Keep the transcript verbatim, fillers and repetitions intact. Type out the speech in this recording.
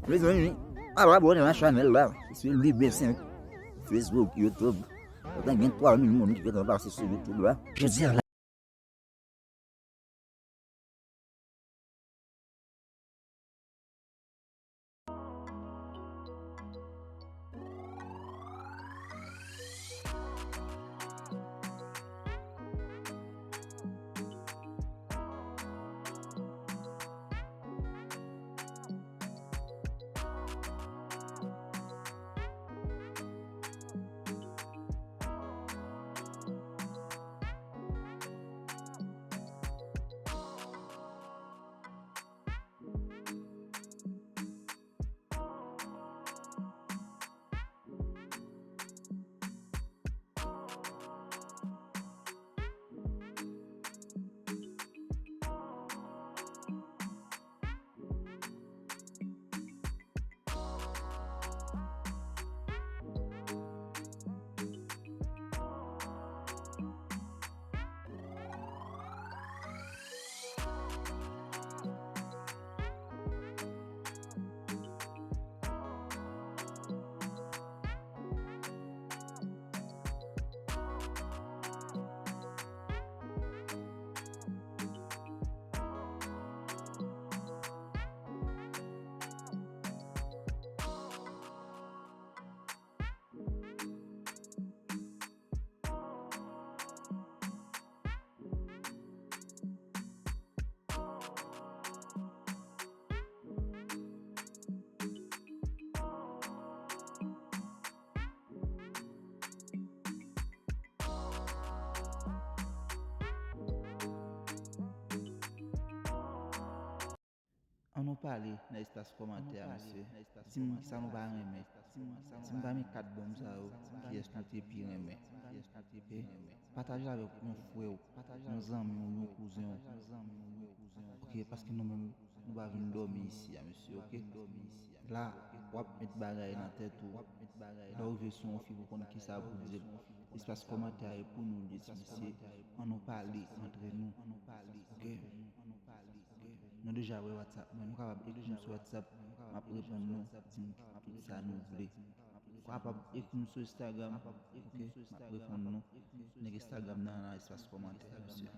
Mezanmi, al abòne nan chanèl la. Se Louis Bessin. Facebook, YouTube. Gentan gen twa mil moun ki gentan pase sou YouTube la. Jodi a la. Ann nou pale nan espas kòmantè a, mesye. Di m kisa nou pa renmen. Si m pami kat bonm sa yo, kiyès nou te pi renmen? Ok? Pataje avèk yon frè w, yon zanmi w, yon kouzen w. Ok, paske nou menm, nou pa vin dòmi isi a, mesye, ok? La, w ap met bagay nan tèt ou. Lè w rive sou yon fi pou konn kisa pou di l. Espas kòmantè a e pou nou li, ti mesye. Ann nou pale antre nou. Ok? Nou deja wè WhatsApp mwen. Nou kapab ekri m sou WhatsApp, m ap reponn nou, di m tout sa nou vle. Ou kapab ekri m sou Instagram, ok? M ap reponn nou. Nèg Instagram nan nan espas kòmantè a, mesye.